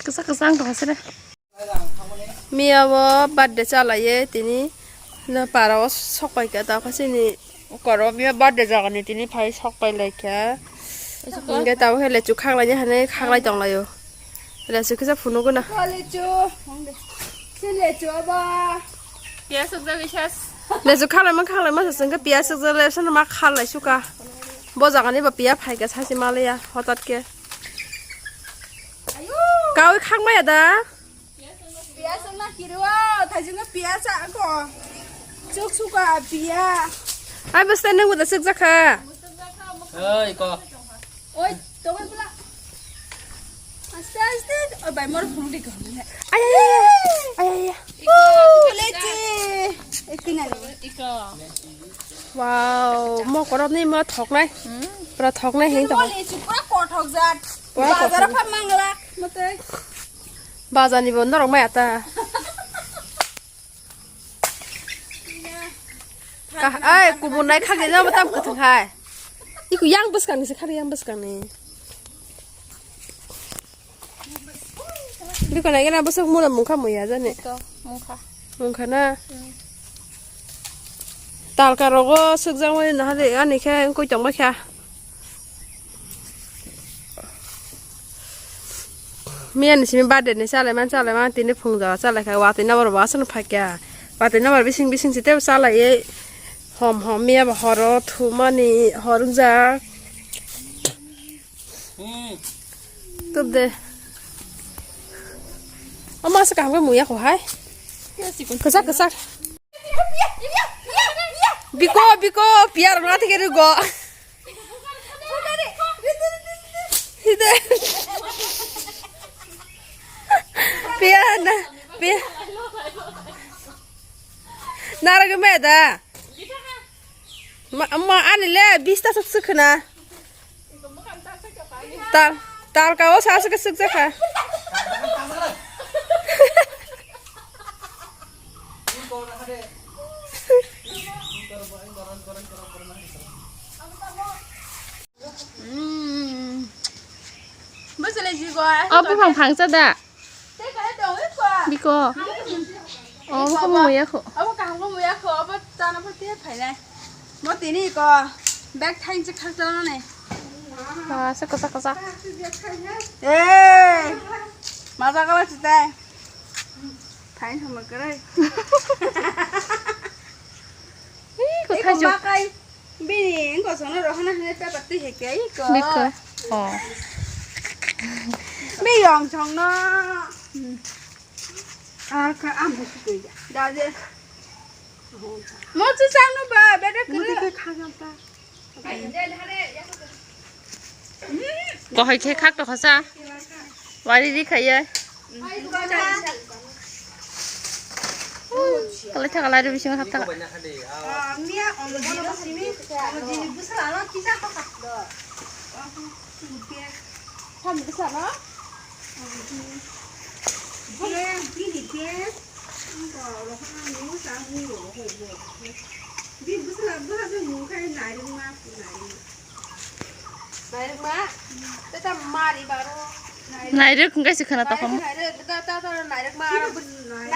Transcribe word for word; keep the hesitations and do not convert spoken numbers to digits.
Kisa kisa ang tong sini. Miya bo birthday chalaiye tini. No para o sok pai kha ta kha sini koro miya birthday jagani tini phai sok pai lai kha. Hingke tabuk khe lechu khaklai ni hwnwi khaklai tong lai o. Lechu kisa phunuk guna. Lechu. Lechu aba. Piyas sukjagwi sas. Lechu khaklai man khaklai man sasengke piyas sukjak le sano ma khaklai suka. Bo jagani bo piya phai kha sachi maliya hotat khe. Kawi khakmaya da. Piyas wngna kiriwo, thaichukno piyas ako. Chuk suka piya. Ai bwsai nang bo da chukjakha. Oi ko. Oi, tongoi bwla. Aste aste. Oi bai mor phung dik. Ay ay ay. Ay ay ay. Lechi. Ekina ni. Wow, mo korot ni mo thoknai. Pura thoknai hing to. Lechi pura kothok jat. Pura kothok. Bazar pha mangla. Mate. Bazar ni bo norok maya ta. Ka, ai, kubun nai khagwi jabo tam kwthwng hai. Iku yang bwskang ni se khagwi yang bwskang ni. Biko nai gana bwswk mula mungkha muya jani. Ito, mungkha. Mungkha na. Hmm. Talka rogo sukjak mani nahari ani khe wngkoi tongma kha. Miya ni simi birthday ni chalai man chalai man tini phung jaga chalai kha watwi nabor bo aswk no phai kha watwi nabor bising bising se tebo chalai ye hom hom miya bo horo thumani hor wngjak. Hmm. Tup de. Ama se kaham ke muya ko hai. Kwchak kwchak. Biko biko piyar ma thike rugo. Hide. Piya na, piya. Nara ke me da. Ma, ma ani le bista suk suk na. Tal, tal ka o sa suk suk suk ha. Mm. Bwswlai jigo, ah, Oh, buphang phangsa da? Tei kahai tong, oi, kho. Biko. Oh, buphang muya kho. Abo kaham khe muya kho, abo chana pha tei phainai. Mo tini ko bag thain se khak chalana nai. Ah, se kwchak kwchak. Eh. Maja kala chitai. Thain thangma kwrwi. Ih, ko Eko thaisuk. Makai. Bini wngkha sono rohana hwnwi paper twi hai khe iko. Bikha. Oh. Biyong chongno. Ar kha am busi koi da. Dade. Mo chu chang no ba, bede Mo kru. Te kha gam ta. Kohai khe khak to khasa. Wari ri khaiya. Kalai thaga lai ri bisingo hap thaga. Nairwk ma? Teta mari baro. Nairwk hwnkhe se khwna tongkha. Nairwk, ta, ta, ta, nairwk ma, aro bwrwi.